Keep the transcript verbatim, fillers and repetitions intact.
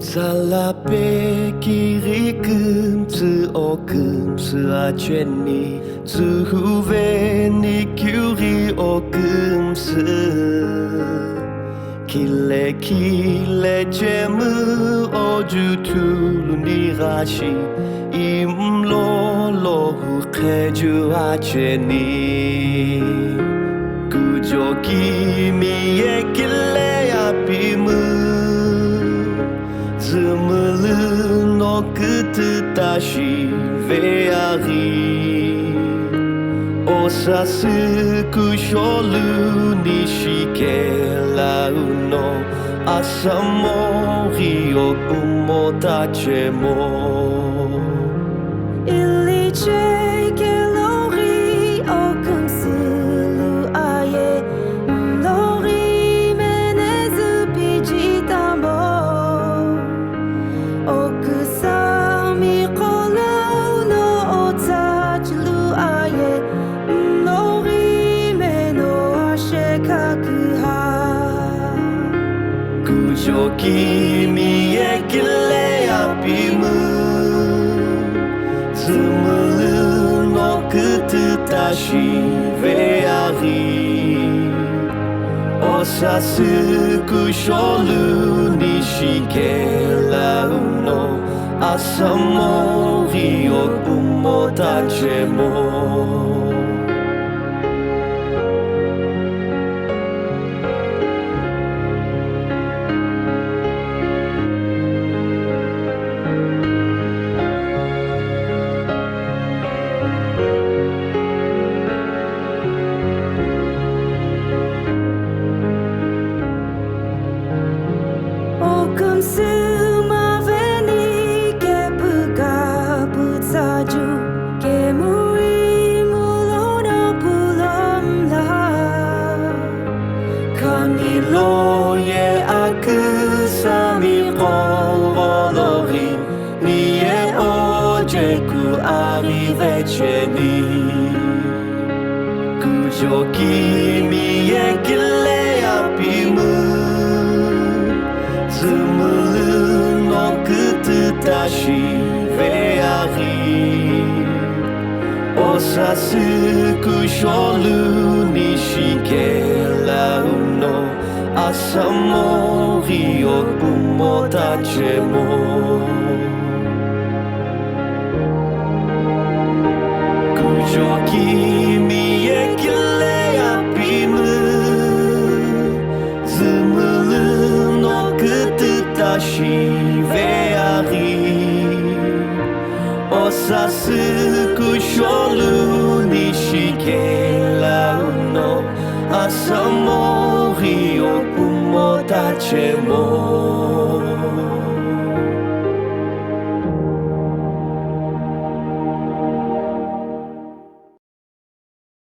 Tsalape kiri kümtsü o kümtsü acheni, tsühuveni kiuri o kümtsü. Kile kile chemü o juthulu nighashi, imlolo hu kheju acheni. Kujo kimi ye kile apimü, zümülü no kütü tashi ve aghi. Osasü kusholu nishi kela uno, asamoghi o umo tachemo. Iliche keloghi o kümtsü lu aye, mloghi menezü pichi tambo. O küsami qolou no o tsachlu aye, mloghi meno ashe kaküha. Kujo kimi ye kile apimü, zümülü no kütü tashi ve aghi. Osasü kusholu nishi kela uno, asamoghi o umo tachemo. O kümtsü maveni kepüka pütsaju, kemui mulono pulomla. Kani lo ye aküsami qolologhi, ni ye ojeku aghi vecheni. Kujo kimi ye kile apimü, zümülü no kütü tashi ve aghi. Osasü kusholu nishi kela uno, asamoghi o umo tachemo. Kujo kimi ye kile apimü, zümülü no kütü tashi ve aghi. Osasü kusholu nishi kela uno, asamoghi o umo tachemo.